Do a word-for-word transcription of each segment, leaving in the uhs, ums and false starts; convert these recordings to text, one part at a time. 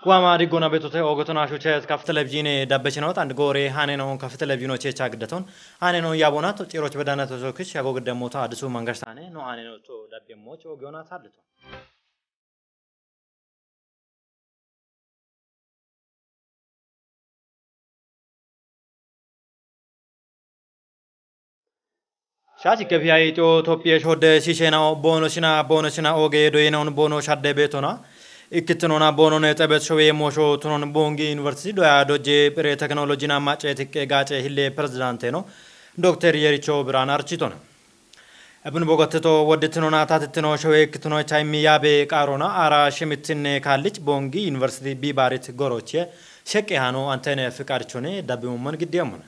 Waama diggona beetote oogoton ashuche kaf televizhiine dabbechinoot and goore haneno kaf televizhiino checha giddaton haneno yabonat ciroch bedanat sokich yago giddemota adisu mangashtane no haneno to dabbemoch oogona tadleton. Shachi kefiya itio Tophiye shode shishenao bono shina bono shina oge doyenaun bono shadde betona. Ikkitinona bono ne xebet showe mosho tunon bongi university doya dojje pire teknolojina mace tikke gace hille prezidante no. Dokter Yericho Biran architona. Ebin bogoteto wodditinona tatitino showe ikkitino chaymi yabe qarona ara shimittinne kallich bongi university bibarit goroche. Shekke hano antene fiqarchone dabbimu man giddiyamuna.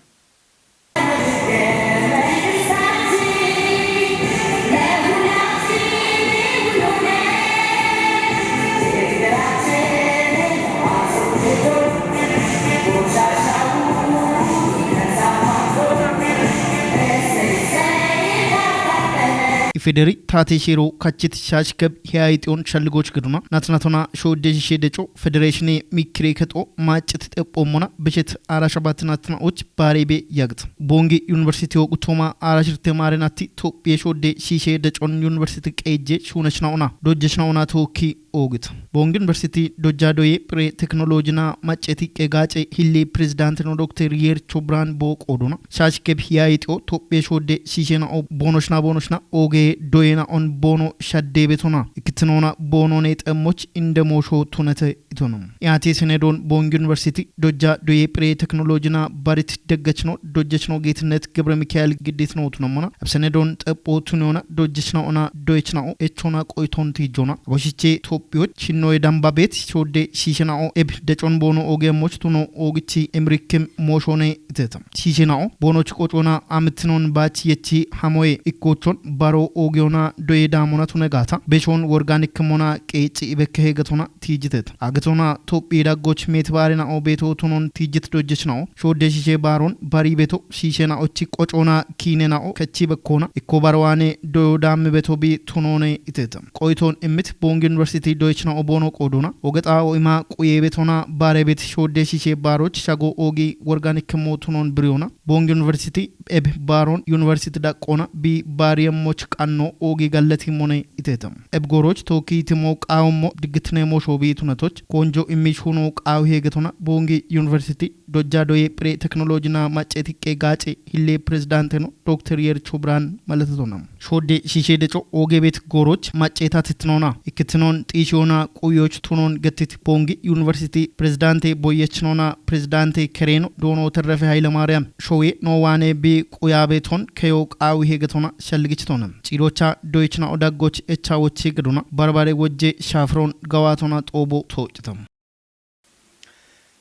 Ifederi taate shiro kachit shashkeb hiyayi xiyon shalligoch giduna natnatona shodde shishe deco federeshine mikire keto macit xeppomona bishet ara shabatinatna och barebe yagit. Bongi University o gutoma ara shirte marenati Tophiye shodde shishe decon University qeje shunashna ona dojjeshna ona toki oogita. Bongi University dojja doye pire teknolojina maceti qegace hilli prezidantino Dokter Yercho Biran bo qoduna. Shashkeb hiyayi xiyo Tophiye shodde shishenao bonoshna bonoshna oge doyena on bono shadde betona. Ikkitinona bono ne xemmoch inde mosho tunete itono. Iyati senedon Bongi University dojja doye pire teknolojina barit deggechno dojjechno Geetinet Gebre Mikael gidditno tunamona. Ab senedon xeppo tunona dojjechna ona doyechna o echona qoyton tijona. Aboshiche Tophiyoch chinnoye damba bet shodde shishenao eb decon bono oge moch tuno ogichi emrikim moshone iteta. Shishenao bonoch qocona amitnon bach yechi hamoye ikkochon baro ogeona doye damona tunegata. Beshon worganik mona qeci ibekke hegatona tijiteta. Agatona Tophiye daggoch met barena o beto tunon tijit dojjechnao. Shodde shishe baron bari beto shishenao chi qocona kinenao kechi bekkona. Ikko barwane doyo damme beto bi tunone iteta. Qoyton immit Bongi University doyechna o bono qodona. Ogeta o ima quye betona bare bet shodde shishe baroch shago ogi worganik mo tunon briona. Bongi University eb baron University daqqona bi bariyem moch qanno ogi gallati mone iteta. Eb goroch toki timo qawmo diggitne mosho bi tunatoch konjo immi shuno qaw hegetona Bongi University dojja doye pire teknolojina maceti qegace hille prezidanteno Dokter Yercho Biran malatatona. Shodde shishe deco oge bet goroch maceta titnona. Ikkitinon tishona quyoch tunon gettit Bongi University prezidante boyechnona prezidante kereno dono terrefe Haile Mariam. Showe no wane bi quyabeton keyo qawi hegetona shalligichtona. Cirocha doyechna odaggoch echa wochi gedona. Barbare wojje shafron gawatona xobo toocita.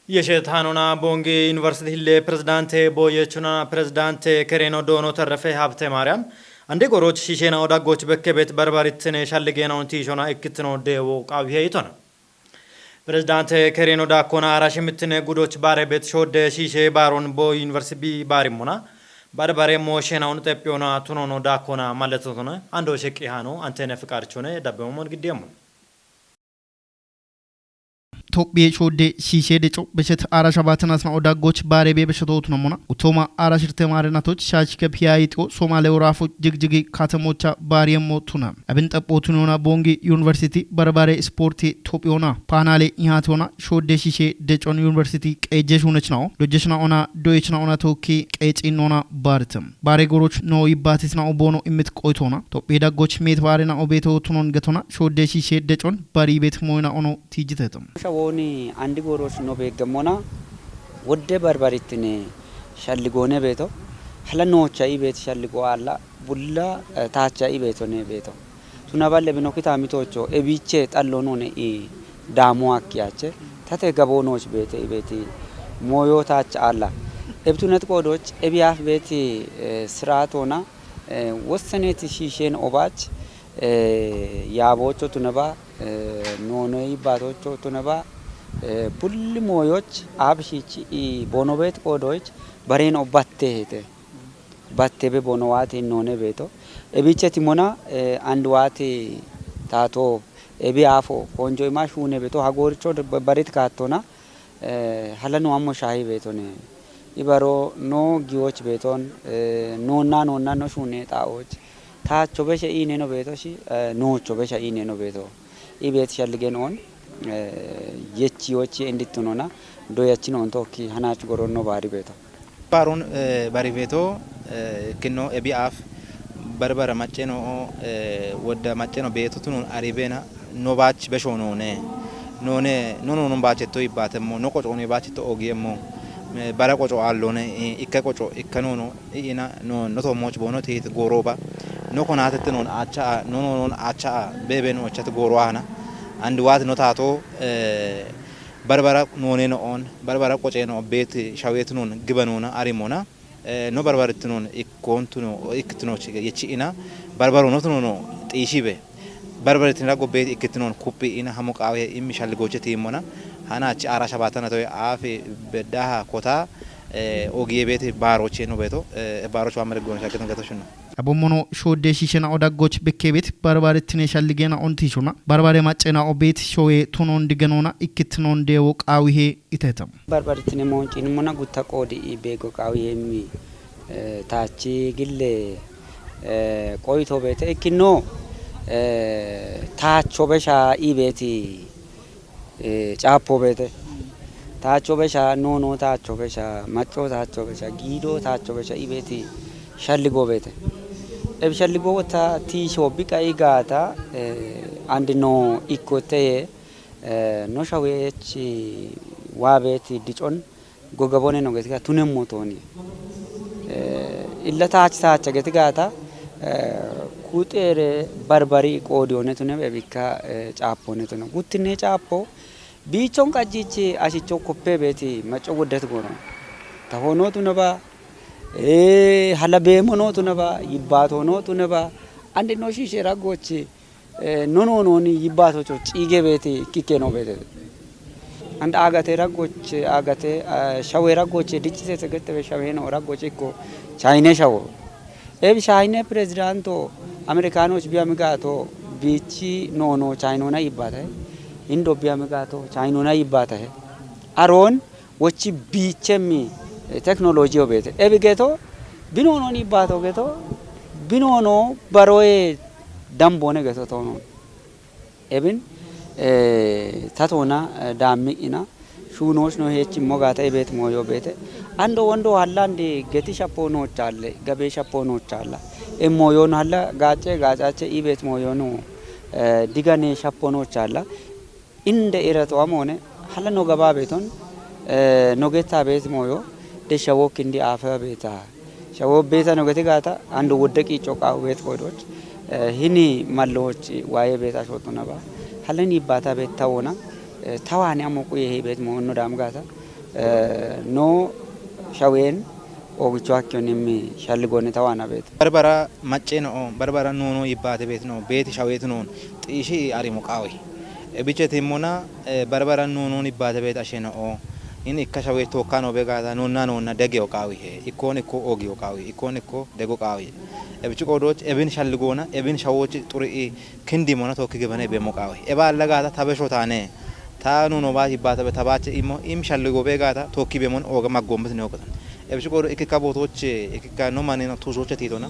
Yeshet hanona Bongi University hille prezidante boyechuna prezidante kereno dono terrefe Habte Mariam. Ande goroch shishena odaggoch bekkebet barbaritine shalligena on tishona ikkitino dewo qawi heyitona. Prezidante kereno dakkona ara shimitine gudoch bare bet shodde shishe baron bo University bi barimona. Barbare mo shena on xepiyona tunono dakkona maletotona. Ando sheqqi hano antene fiqarchone dabbemon giddiyamon. Tophiye shodde shishe deco beshet ara shabatinatna odaggoch bare be besheto tunamona. Utoma ara shirte marenatoch shashkeb hiyayi xiyo Somale orafo jigjigi katemocha bariyemmo tuna. Abin xeppo tunona Bongi University barbare sporti Tophiyona panale ihatona shodde shishe decon University qeje shunechna o dojjechna ona doyechna ona toki qecinona baritem. Bare goroch no yibbatisna o bono immit qoytona. Tophiye daggoch met barena o beto tunon getona shodde shishe decon bari bet moyna ono tijitetem. Shawoni andi goroch no beggemmona wodde barbarittine shalligoone beeto, hala noocha i beet shalligo aalla bulla, eh, taacha i beetone beeto. Tuna balle bino kita mitocho ebiche xallo none i daamo akkiyache. Tate gabo nooch beete i beeti mooyo taacha aalla. Ebtunet qoodoch ebiyaaf beeti, eh, siraatona, eh, wosseneti shiisheen obaach, eh, yaaboocho tuneba, eh, noonoy baatoocho tuneba, eh, bulli mooyoch aab shiichi i bonobeet qoodoch bareen obbatte heete. Batte be bono waati noone beeto. Ebiche timona, eh, and waati taato Ebi afo konjo ima shune beto hagoricho barit katona, eh, halanu ammo shahi betone. Ibaro no giwoch beton, eh, nonna nonna no shune taoch. Tacho beshe ine no beto shi, eh, nocho beshe ine no beto. Ibet shalligen on, eh, yechi yochi endittunona, do yachin on tokki hanach goron no bari beto. Barun, eh, bari beto, eh, kinno ebi af, barbara macceno, eh, wodda macceno beto tunun aribena, no bach besho none. None, no, no, no bachetto ibbatemmo, no qoco no bachetto ogiemmo. Eh, bara qoco allone, eh, ikka qoco, ikka nono, i ina, no, no to moch bono tit goroba. No konatette non acha, no, no, non acha, bebe no chat goro ana. And what no tato, eh, barbara none no on, barbara qoce no bet shawet non gibanona arimona. Eh, no barbaritnon ikkontuno, ikkitno chige, yechi ina, barbarono tuno no, tishibe. Barbaritin rago bet ikkitnon kuppi ina hamo qawe immi shalgoche timona. Hana chi ara shabatana toy afi beddaha kota, eh, ogiye beti baroche no beto, eh, baroche wa mergon shaketan gato shunno. Abommono shodde shishena odaggoch bekkebet barbare tine shalligena ontishona, barbare maccena obet showe tunon digenona ikkitnon dewo qawihe itetam. Barbare tine moncin mona gutta qodi i bego qawihe mi, eh, tachi gille, eh, qoyto bete ikkino, eh, tacho besha ibeti, eh, capo bete. Tacho besha, nono tacho besha, macho tacho besha, gido tacho besha, ibeti shalligo bete. Eb shalligo wota tisho bika igata, eh, and no ikote, eh, no shawechi wabeti dichon gogabone no getika tunem motoni. Eh, illa taach taacha getigata, eh, kutere barbari qodione tunem ebika, eh, capone tunem. Guttine capo, bichon qajjichi ashicho koppe beti maco woddat gono. Tahono tunaba, eh, hala bemo no tunaba, yibbato no tunaba, ande no shishe ragochi, eh, no, no, no, ni yibbato cho, chige beti, kike no bete. And agate ragoche, agate, eh, shawe ragoche, dichite segete be shawe no ragoche ko, China shawo. Ebi China presidento, Americano biya migato, bichi no, no, China na yibbata. Indo biya migato, China na yibbata. Aron, wochi bichemi, eh, technology obete. Ebi geto, binono ni bato geto, binono baroe dambone geto tono. Ebin, eh, tatona, eh, dammi ina, shunosh no hechi mogata ibet moyo bete. Ando wondo hallandi geti shapo no challe, gabe shapo no challa. E moyo no halla gache, gachache ibet moyo no, eh, digane shapo no challa. Inde ira to amone, hala no gaba beton, eh, no geta bet moyo, de shawo kindi afa beta. Shawo beta no gete gata, ando wodde ki choka bet kodoch, eh, hini malloch waye beta shoto na ba. Hala ni bata bet tawona, eh, tawani amo kuye he bet mo no dam gata, eh, no shawen, ogicho akkion immi shalligone tawana beete. Barbara macceno o, barbara nuno yibbate beetino, beeti shaweetinoon, xiishi arimo qaawi. E biche timmona, eh, barbara nuno yibbate beet asheno o. In ikka shawe tokkano be gaata nonna nonna dege o qaawi he. Ikkon ikko ogi o qaawi, ikkon ikko dego qaawi. E bichi qodoch, ebin shalligona, ebin shawochi xuri i kindi mona tokki gibane be mo qaawi. E ba alla gaata tabe shotane. Ta nuno ba yibbata be tabache immo, im shalligo be gaata tokki be mon oga maggombet ne okatan. E bichi qodo ikka botoche, ikka no manino tusoche titona.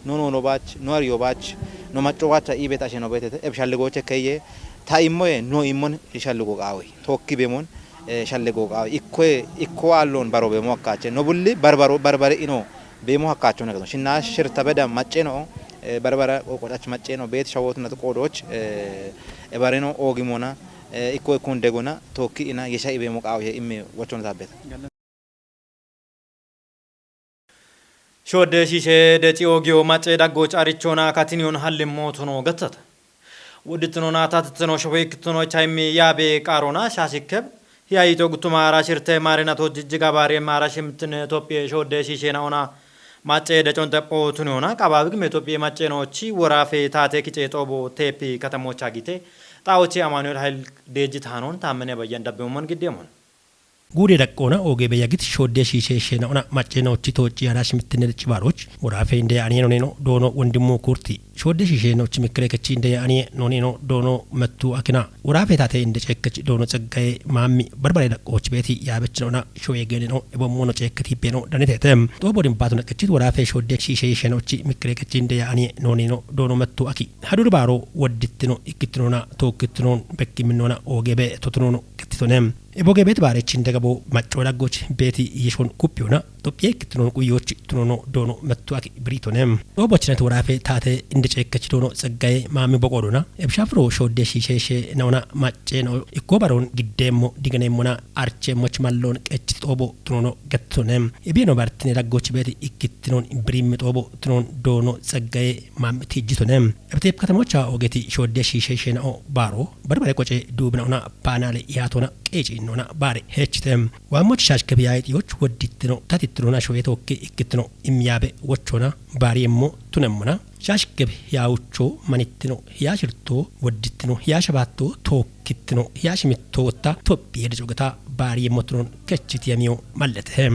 No, no, no bach, no ariyo bach, no macco bacha ibe tashe no betete. E shalligoche keye, ta immo e, no immon shalligo qaawi. Tokki be mon, eh, shalligo qaawi. Ikko e, ikko allon baro be mo akkache. No bulli barbaro, barbare ino be mo akkacho ne gaton. Shinna shirta beda macceno, eh, barbara o qodach macceno, bet shawot na qodoch, eh, e bareno ogi mona, eh, ikko ikkon degona, tokki ina yesha ibe mo qaawi imme wachon tabet. Shodde shiishe deci ogiyo macce daggoch arichona katiniyon hallimmo tono gattata. Wudditinona tatitino shofe ikkitino chayimmi yaabe qaarona shaashikkeb hiyayito guttuma ara shirte maarinato jijjiga baare maara shimtin Itophiye shodde shiishe naona macce decon xepho tuniona qabaabigme Itophiye macce noochi woraafe taate kice xoobo teepi katamocha gite xaawochi Amaanuel Hayil Deejjit Haanon taammine bayyan dabbemummon giddeemon. Guude daqqoona ooge beyagit shoodde shiishe sheena'ona macceena ochi tooci harash mittinne dechibaaroch woraafe inde aniyeno neno doono wondimmu kurti Shoodde shiisheenochi mikkirekechi inde yaa'anie noonino doono mettu akina. Woraafe taate inde ceekkechi doono Tsaggaye Maammi barbare daqqoochi beeti yaabechinona shoye geenino ebommono ceekketi beeno daniteete. Xoobo dimbaatu naqechi woraafe shoodde shiisheenochi mikkirekechi inde yaa'anie noonino doono mettu aki. Haduri baaro woddittino ikkittinona tookkittinoon bekkiminnoona ooge bee totinoon gattitone. Eboge beeti baarechi inde gabo maccoo daggochi beeti yeshon kuppiyona. Tophiye ikkitinoon quyyoochi tunono doono mettu aki biriitone. Xoobo chinati woraafe taate inde ceekkechi doono Tsaggaye Maammi boqoodona. Ebishafiro shoodde shiisheeshe naona maccee nao ikko baroon giddeemmo diganeemmona archeemmochi malloon qechi xoobo tunono gattitone. Ebiyeno bartine daggochi beeti ikkittinoon biriimmi xoobo tunoon doono Tsaggaye Maammi tiijjitone. Ebiteep katamocha oogeti shoodde shiisheeshe nao baaro barbare qoce duubinaona paanaale yaatona qeeciinnona baare heechite. Waammochi shaashkebi yaayixiyoch woddittino tatittinona shoye tookke ikkittino imyaabe wochona baariemmo tunemmona. Shaashkebi yaawucho manittino hiyaashirto woddittino hiyaashabaatto tookkittino hiyaashimitto wotta Tophiye dicogeta baariemmo tunon kechiti yamiyo mallete.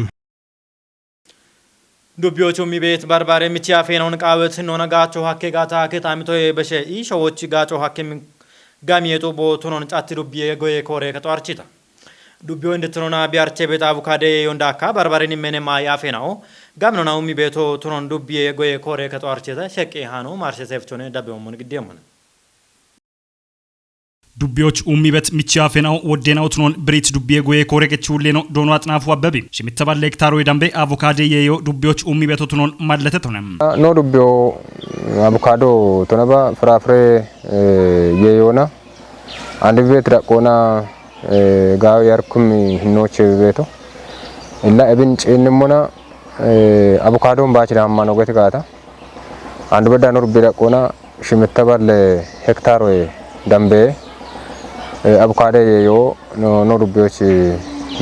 Dubbiyoochu umi beet barbare michi afeenaun qaawet noona gaacho hakke gaata ketaamitoye beshe iishowochi gaacho hakke mi-, gamiyeexu bootunon catti dubbiye goye koore kexo archita. Dubbiyo indittinona biyarche beet avukaade yeeyon daakka barbarini mene maayi afeenao gaminona umi beeto tunon dubbiye goye koore kexo archita sheqqe haano marshe seefchone dabbeommon giddeemmona. Dubbiyoch ummi bet michi afeenao woddeena utunoon biriit dubbiye goye koore gechi hulleeno doono Axinaafu Abbebi. Shimitta balle hektaaro dambe avukaade yeeyo dubbiyoch ummi bet utunoon mallete tone. No dubbiyo avukaado tonaba firafire yeeyona. Andi bet daqqoona gaawe yarkumi hinnoche beeto. Illa ebin ceennemmona avukaadon baachira hammano geti gaata. Andu bedda no dubbi daqqoona shimitta balle hektaaroye dambe abukaade yeeyo no, no dubbiyochi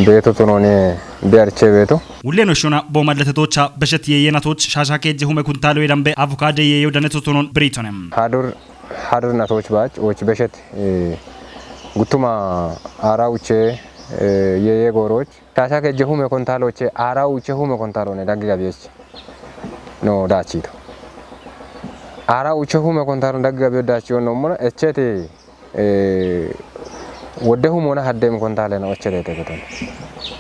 beeto tunone biyarche beeto. Wulle no shona bo mallete toocha beshet yeeyenatoch shaasha keejje hume kuntaaloye dambe abukaade yeeyo daneto tunon biriitonem. Hadur, hadur natoch baach och beshet guttuma aara uche yeeye gooroch. Shaasha keejje hume kontaaloche aara uche hume kontaalone daggi gabiyoch. No daachito. Aara uche hume kontaalo daggi gabiyo daachiyo no mona echeti wodde humona haddem kontaale no echete teketon.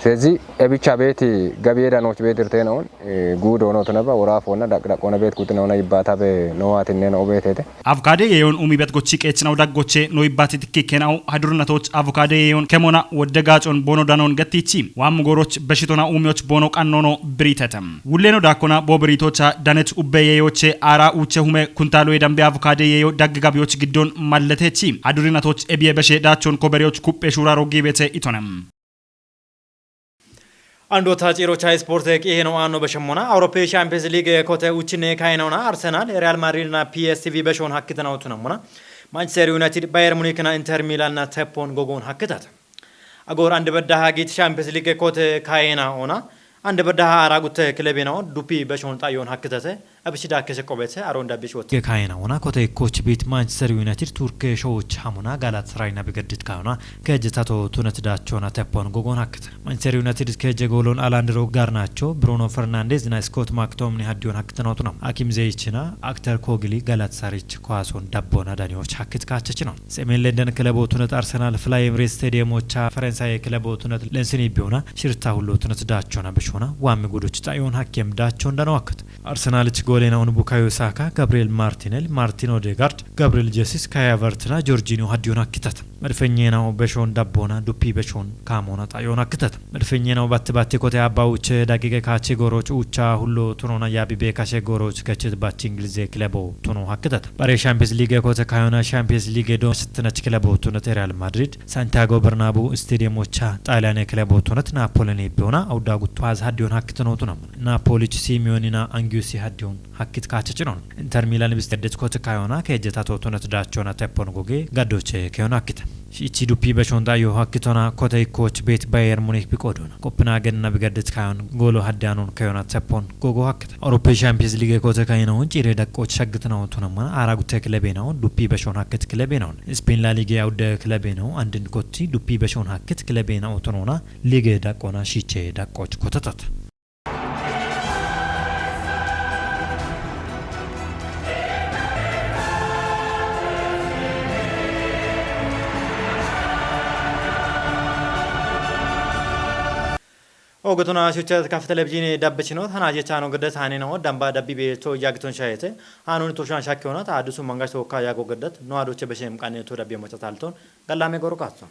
Sezi ebicha beeti gabiye danoch beetirte no guudo no tunaba worafona daq daqona beet kutina ona ibbata be no watinne no beetete. Avukaade yeeyon umi bet gochi qeechinaw daggoche no ibbati tikki kenao hadurunatoch avukaade yeeyon kemona wodde gaacon bono danon gettichi waam gooroch beshitona umioch bono qannono biritetem. Wulleno daakkona bo biritocha danet ubbe yeeyoche aara uche hume kuntaaloye dambe avukaade yeeyo daggi gabiyoch giddon malletechi hadurinatoch ebiye beshe daachon kobereyoch kuppe shuuraro giibete itonem. Andoota ciirocha ispoorte qiiheno aanno beshemmona Awuroppe Champions League kote uchinne kayinona Arsenal, Real Madrid na P S V beshon hakkitana utunamona. Manchester United, Bayern Munich na Inter Milan na teppon gogon hakkitata. Agor ande bedda hagit Champions League kote kayena ona ande bedda ha ara gutte klebena on dupi beshon tayon hakkitata. Abishi dakke se qobete aron dabish wot. Kayena ona kote coach bit Manchester United Turke shoch hamona Galatasaray na bigaddit kayona kejetato tunet dachona teppon gogon hakkita. Manchester United keje golon Alejandro Garnacho, Bruno Fernandes na Scott McTominay haddiyon hakkitanotunam. Akim Ziyech na Arthur Koglu Galatasarayich kwason dabbona danioch hakkit kachechino. Semen London klebo tunet Arsenal Fly Emirates Stadium ocha Faransay klebo tunet Lensini biona shirta hullo tunet dachona bishona wami gudoch tayon hakkem dachon dano hakkit. Arsenal ich golena on Bukayo Saka, Gabriel Martinelli, Martin Odegaard, Gabriel Jesus, Kai Havertz na Jorginho haddiyon hakkitata. Madfenyena o beshon dabbona dupi beshon kamona tayon hakkitata. Madfenyena o batte batte kote abba uche daqiqe kache goroch ucha hullo tunona yabi be kashe goroch kachet bach Ingilize klebo tuno hakkitata. Bare Champions League kote kayona Champions League do sitnach klebo tunet Real Madrid, Santiago Bernabeu Stadium ocha ጣሊያን ክለብ ሆኖት ናፖሊን ቢሆና አውዳ ጉቱ ሀዝ ሀዲዮን ሀክት ነው ቱነም ናፖሊች ሲሚዮኒና አንጊዮሲ ሀዲዮን ሀክት ካቸች ነው። ኢንተር ሚላን ቢስተደች ኮት ካዮና ከጀታ ቶቶነት ዳቸውና ቴፖን ጎጌ ጋዶቼ ከዮን ሀክት። ሺቺ ዱፒ በሾንጣዮ ሀክቶና ኮተይ ኮች ቤት ባየር ሙኒክ ቢቆዶና ኮፕንሃገንና ቢገድት ካዮን ጎሎ ሀዲያኖን ከዮና ቴፖን ጎጎ ሀክት። አውሮፓ ሻምፒየንስ ሊግ ኮተ ካይናውን ጪሬ ደቆች ሸግትናውን ቱነማ አራ ጉተ ክለቤናውን ዱፒ በሾን ሀክት ክለቤናውን ስፔን ላሊጋ ያውደ ክለቤናው አንድን ኮቲ ዱፒ በሾን ሀክት ክለቤናው ቱኖና ሊግ ዳቆና ሺቼ ዳቆች ኮተታት። Ogetona siucha kaf televizyiin dabbachino tana jecha no geddet haane no damba dabbi be to yagiton shayete hanun to shan shakki hona ta adusu mangash to ka yago geddet no adoche beshem qane to dabbi mocha talton gallame goro katso.